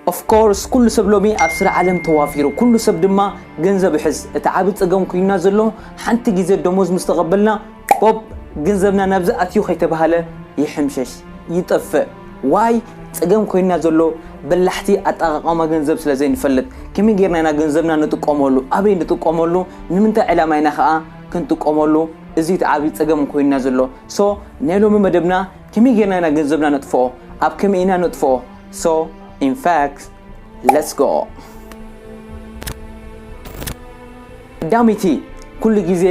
Of course ኩሉ ሰብ ሎሚ ኣብ ስራሕ ዓለም ተዋፊሩ፣ ኩሉ ሰብ ድማ ገንዘብ ይሕዝ። እቲ ዓቢ ጸገም ኮይና ዘሎ፣ ሓንቲ ግዜ ደሞዝ ምስ ተቐበልና ቦብ ገንዘብና ናብዚ ኣትዩ ከይተባህለ ይሕምሸሽ፣ ይጠፍእ። ዋይ ጸገም ኮይና ዘሎ፣ በላሕቲ ኣጠቓቕማ ገንዘብ ስለ ዘይንፈልጥ። ከመይ ጌርና ኢና ገንዘብና ንጥቀመሉ፣ ኣበይ ንጥቀመሉ፣ ንምንታይ ዕላማ ኢና ኸኣ ክንጥቀመሉ? እዚ እቲ ዓቢ ጸገም ኮይና ዘሎ። So ናይ ሎሚ መደብና ከመይ ጌርና ኢና ገንዘብና ነጥፍኦ፣ ኣብ ከመይ ኢና ነጥፍኦ? So in fact let's go። ቀዳመይቲ ኩሉ ግዜ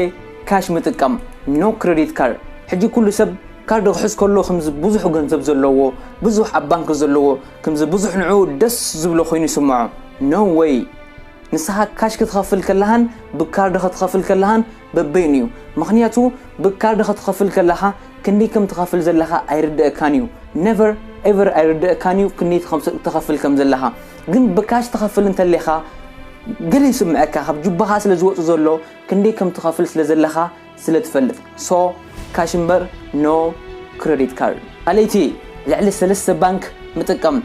ካሽ ምጥቀም፣ no credit card። ሕጂ ኩሉ ሰብ ካርድ ክሕዝ ከሎ ከምዚ ብዙሕ ገንዘብ ዘለዎ፣ ብዙሕ ኣብ ባንክ ዘለዎ፣ ከምዚ ብዙሕ ንዕኡ ደስ ዝብሎ ኮይኑ ይስምዖ። No way። ንስኻ ካሽ ክትኸፍል ከለኻን ብካርድ ክትኸፍል ከለኻን በበይኑ እዩ። ምኽንያቱ ብካርድ ክትኸፍል ከለኻ ክንደይ ከም ትኸፍል ዘለኻ ኣይርደኣካን እዩ። Never ever ኣይርደኣካን እዩ ክንደይ ትኸም-፣ ትኸፍል ከም ዘለኻ። ግን ብካሽ ትኸፍል እንተሌኻ ገለ ይስምዐካ፣ ካብ ጁባኻ ስለ ዝወጽእ ዘሎ ክንደይ ከም ትኸፍል ስለ ዘለኻ ስለ ትፈልጥ። So ካሽ እምበር no credit card። ካልኣይቲ ልዕሊ ሰለስተ ባንክ ምጥቀም።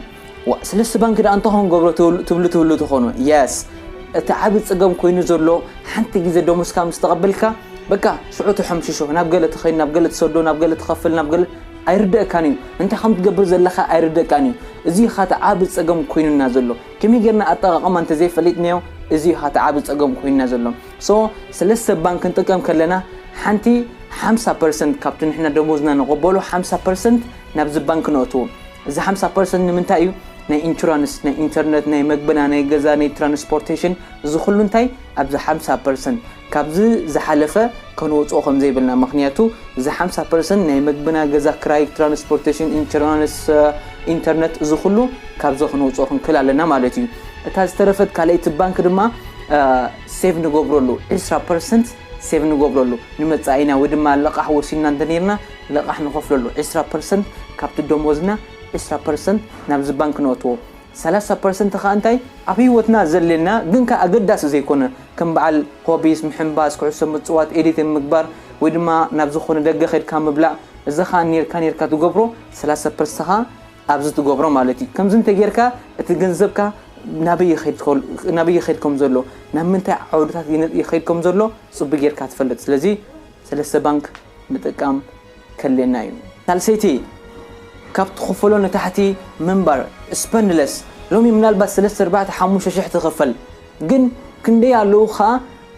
ዋ፣ ሰለስተ ባንክ ደኣ እንታይ ክንገብሮ ትብሉ፣ ትብሉ፣ ትብሉ ትኾኑ። Yes፣ እቲ ዓቢ ጸገም ኮይኑ ዘሎ ሓንቲ ግዜ ደሞዝካ ምስ ተቐበልካ በቃ ሽዑ ትሕምሽሾ፣ ናብ ገለ ትኸይድ፣ ናብ ገለ ትሰዶ፣ ናብ ገለ ትኸፍል፣ ናብ ገለ ኣይርደኣካን እዩ። እንታይ ከም ትገብር ዘለኻ ኣይርደኣካን እዩ። እዚ ኸኣ እቲ ዓቢ ጸገም ኮይኑና ዘሎ። ከመይ ጌርና ኣጠቓቕማ እንተ ዘይፈሊጥናዮ፣ እዚ ኸኣ እቲ ዓቢ ጸገም ኮይኑና ዘሎ። So ሰለስተ ባንክ ክንጥቀም ከለና ሓንቲ ሓምሳ ፐርሰንት ካብቲ ንሕና ደሞዝና ንቐበሎ ሓምሳ ፐርሰንት ናብዚ ባንክ ነእትዎ። እዚ ሓምሳ ፐርሰንት ንምንታይ እዩ? ናይ ኢንሹራንስ፣ ናይ ኢንተርነት፣ ናይ መግብና፣ ናይ ገዛ፣ ናይ ትራንስፖርቴሽን፣ እዚ ኩሉ እንታይ ኣብዚ ሓምሳ ፐርሰንት። ካብዚ ዝሓለፈ ከነውፅኦ ከም ዘይብልና፣ ምኽንያቱ እዚ ሓምሳ ፐርሰንት ናይ መግብና፣ ገዛ ክራይ፣ ትራንስፖርቴሽን፣ ኢንሹራንስ፣ እ፣ ኢንተርነት፣ እዚ ኩሉ ካብዚ ከነውፅኦ ክንክእል ኣለና ማለት እዩ። እታ ዝተረፈት ካልኣይቲ ባንክ ድማ፣ እ፣ ሴቭ ንገብረሉ፣ ዕስራ ፐርሰንት ሴቭ ንገብረሉ፣ ንመጻኢና ወይ ድማ ለቓሕ ወሲንና እንተነይርና ለቓሕ ንኸፍለሉ፣ ዕስራ ፐርሰንት ካብቲ ደሞዝና ዕስራ ፐርሰንት ናብዚ ባንክ ነእትዎ። ሰላሳ ፐርሰንት ኸኣ እንታይ ኣብ ህይወትና ዘድልየና ግን ከኣ ኣገዳሲ ዘይኮነ፣ ከም በዓል ሆቢስ፣ ምሕንባስ፣ ኩዕሶ ምጽዋት፣ ኤዲት ምግባር ወይ ድማ ናብ ዝኾነ ደገ ኸድካ ምብላዕ፣ እዚ ኸኣ ኔርካ ኔርካ ትገብሮ፣ ሰላሳ ፐርሰንት ኸኣ ኣብዚ ትገብሮ ማለት እዩ። ከምዚ እንተጌርካ እቲ ገንዘብካ ናበይ ይኸይድ ከል-፣ ናበይ ይኸይድ ከም ዘሎ፣ ናብ ምንታይ ዓውድታት ይነ-፣ ይኸይድ ከም ዘሎ ጽቡቅ ጌርካ ትፈልጥ። ስለዚ ሰለስተ ባንክ ምጥቃም ከድልየና እዩ። ሳልሰይቲ፣ ካብ ትኽፈሎ ንታሕቲ ምንባር፣ spend less። ሎሚ ምናልባት ሰለስተ፣ ኣርባዕተ፣ ሓሙሽተ ሽሕ ትኽፈል፣ ግን ክንደይ ኣለዉ ኸኣ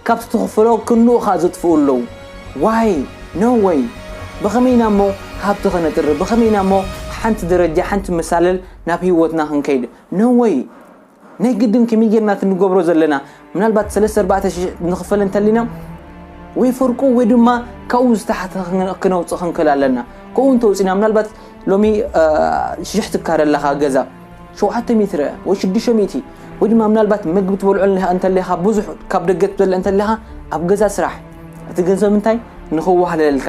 ካብቲ ትኽፈሎ ክንድኡ ኸኣ ዘጥፍኡ ኣለዉ። ዋይ? ኖ ወይ። ብኸመይ ኢና እሞ ሃብቲ ኸነጥሪ? ብኸመይ ኢና እሞ ሓንቲ ደረጃ፣ ሓንቲ መሳልል ናብ ህይወትና ክንከይድ? ኖ ወይ። ናይ ግድን ከመይ ጌርና እቲ ንገብሮ ዘለና፣ ምናልባት ሰለስተ ኣርባዕተ ሽሕ ንኽፈል እንተሊና፣ ወይ ፈርቁ ወይ ድማ ካብኡ ዝተሓተ ክነ-፣ ክነውፅእ ክንክእል ኣለና። ከምኡ እንተውፂና፣ ምናልባት ሎሚ፣ እ፣ ሽሕ ትካረ ኣለኻ ገዛ፣ ሸውዓተ ሚእቲ ወይ ሽዱሽተ ሚእቲ፣ ወይ ድማ ምናልባት መግቢ ትበልዖ እንተሊኻ፣ ብዙሕ ካብ ደገ ትበልዕ እንተሊኻ፣ ኣብ ገዛ ስራሕ። እቲ ገንዘብ እንታይ ንኽዋህለለልካ፣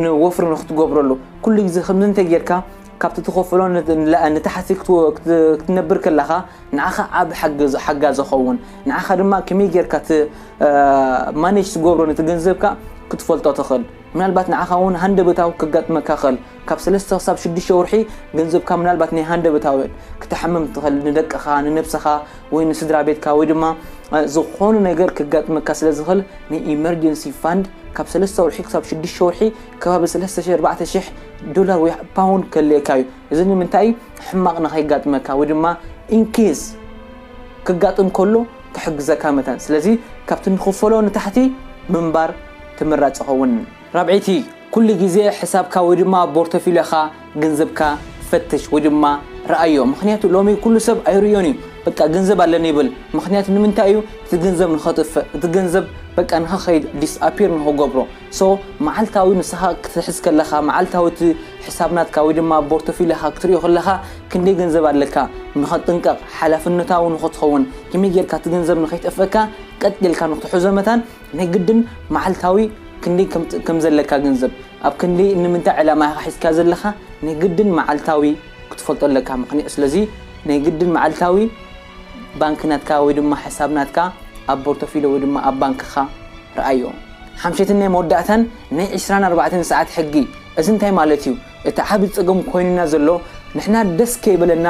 ንወፍሪ ንኽትገብረሉ፣ ኩሉ ግዜ ከምዚ እንተጌርካ፣ ካብቲ ትኸፍሎ ን-፣ ንላ-፣ ንታሕቲ ክትወ-፣ ክት-፣ ክትነብር ከለኻ፣ ንዓኻ ዓቢ ሓገዝ-፣ ሓጋዚ ኸውን። ንዓኻ ድማ ከመይ ጌርካ እቲ፣ እ፣ ማኔጅ ትገብሮ ነቲ ገንዘብካ ክትፈልጦ ትኽእል። ምናልባት ንዓኻ እውን ሃንደበታዊ ከጋጥመካ ይኽእል። ካብ ሰለስተ ክሳብ ሽዱሽተ ወርሒ ገንዘብካ ምናልባት ናይ ሃንደበታዊ ክትሓምም ትኽእል፣ ንደቅኻ፣ ንነብስኻ ወይ ንስድራ ቤትካ ወይ ድማ፣ እ፣ ዝኾነ ነገር ከጋጥመካ ስለ ዝኽእል፣ ናይ ኢመርጀንሲ ፋንድ ካብ ሰለስተ ወርሒ ክሳብ ሽዱሽተ ወርሒ ከባቢ ሰለስተ ሽሕ ኣርባዕተ ሽሕ ዶላር ወይ ፓውንድ ከድልየካ እዩ። እዚ ንምንታይ? ሕማቕ ንኸይጋጥመካ ወይ ድማ ኢንኬስ ክጋጥም ከሎ ክሕግዘካ መታን። ስለዚ ካብቲ ንኽፈሎ ንታሕቲ ምንባር ተመራጺ ይኸውን። ራብዐይቲ፣ ኩሉ ግዜ ሕሳብካ ወይ ድማ ፖርቶፊልዮኻ፣ ገንዘብካ ፈትሽ ወይ ድማ ረኣዮ። ምኽንያቱ ሎሚ ኩሉ ሰብ ኣይርእዮን እዩ። በቃ ገንዘብ ኣለኒ ይብል። ምኽንያቱ ንምንታይ እዩ? እቲ ገንዘብ ንኸጥፍእ፣ እቲ ገንዘብ በቃ ንኸኸይድ፣ ዲስኣፒር ንኽገብሮ። ሶ መዓልታዊ ንስኻ ክትሕዝ ከለኻ፣ መዓልታዊ እቲ ሕሳብ ናትካ ወይ ድማ ፖርቶፊልዮኻ ክትርእዮ ከለኻ፣ ክንደይ ገንዘብ ኣለካ ንኸጥንቀቕ፣ ሓላፍነታዊ ንኽትኸውን፣ ከመይ ጌርካ እቲ ገንዘብ ንኸይጠፍእካ ቀጥ ኢልካ ንኽትሕዞ መታን፣ ናይ ግድን መዓልታዊ ክንደይ ከም፣ ከም ዘለካ ገንዘብ፣ ኣብ ክንደይ ንምንታይ ዕላማ ኢኻ ሒዝካ ዘለኻ፣ ናይ ግድን መዓልታዊ ክትፈልጦ ኣለካ። ምኽንያት፣ ስለዚ ናይ ግድን መዓልታዊ ባንክ ናትካ ወይ ድማ ሕሳብ ናትካ ኣብ ፖርቶፊልዮ ወይ ድማ ኣብ ባንክኻ ረኣዮ። ሓምሸይትን ናይ መወዳእታን ናይ ዕስራን ኣርባዕተን ሰዓት ሕጊ። እዚ እንታይ ማለት እዩ? እቲ ዓቢ ጸገም ኮይኑና ዘሎ ንሕና ደስ ከይበለና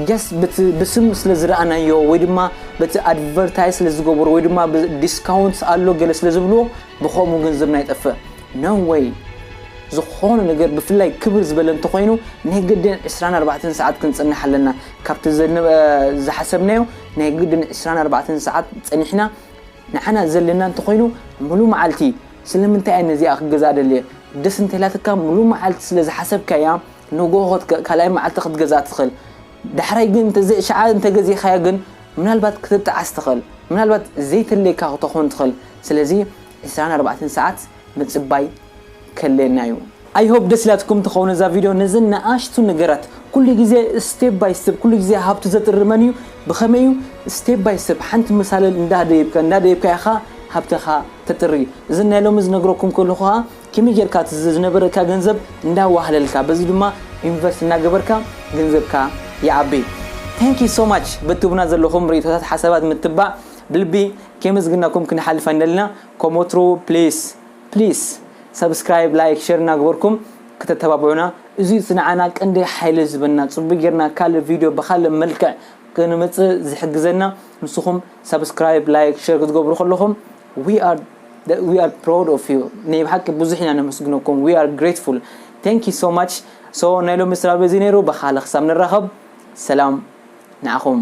just ብቲ ብስም ስለ ዝረኣናዮ ወይ ድማ በቲ advertise ስለ ዝገበሩ ወይ ድማ discount ኣሎ ገለ ስለ ዝብልዎ ብኸምኡ ገንዘብና ይጠፍእ። No way። ዝኾነ ነገር ብፍላይ ክብር ዝበለ እንተኾይኑ ናይ ግድን ዕስራን ኣርባዕተን ሰዓት ክንጽንሕ ኣለና። ካብቲ ዝሓሰብናዮ ናይ ግድን ዕስራን ኣርባዕተን ሰዓት ጸኒሕና ንዓና ዘለና እንተኾይኑ ሙሉ መዓልቲ ስለምንታይ እየ ነዚኣ ክገዛ ደልየ ደስ እንተላትካ ሙሉ መዓልቲ ስለ ዝሓሰብካያ ንጎ ካልኣይ መዓልቲ ክትገዛ ትኽእል። ዳሕራይ ግን ሸዓ እንተገዚኻያ ግን ምናልባት ክትጠዓስ ትኽእል፣ ምናልባት ዘይተለካ ክተኾን ትኽእል። ስለዚ ዕስራን ኣርባዕተን ሰዓት ምጽባይ ከለና እዩ። I hope ደስ ኢላትኩም ትኸውን እዛ ቪድዮ። ነዚ ንኣሽቱ ነገራት ኩሉ ግዜ step by step ኩሉ ግዜ ሃብቱ ዘጥሪ መን እዩ ብኸመይ እዩ step by step ሓንቲ ምሳሌ እንዳደየብካ እንዳደየብካ ኢኻ ሃብትኻ ተጥሪ። እዚ ናይ ሎሚ ዝነግረኩም ከለኹ ከኣ ከመይ ጌርካ እቲ ዝነበረካ ገንዘብ እንዳዋህለልካ በዚ ድማ invest እናገበርካ ገንዘብካ ይዓቢ። Thank you so much በትቡና ዘለኹም ርእይቶታት ሓሳባት ምትባዕ ብልቢ ከመስግናኩም ክንሓልፍ ኣይንደልና። ከም ወትሩ please please subscribe like share እናገበርኩም ከተተባብዑና እዚ ንዓና ቀንዲ ሓይሊ ዝበና ጽቡቅ ጌርና ካልእ ቪድዮ ብካልእ መልክዕ ክንመጽእ ዝሕግዘና ንስኹም subscribe like share ክትገብሩ ከለኹም we are we are proud of you ናይ ብሓቂ ብዙሕ ኢና ነመስግነኩም we are grateful thank you so much so ናይ ሎሚ ስራ በዚ ነይሩ ብካልእ ክሳብ ንራኸብ ሰላም ንዓኹም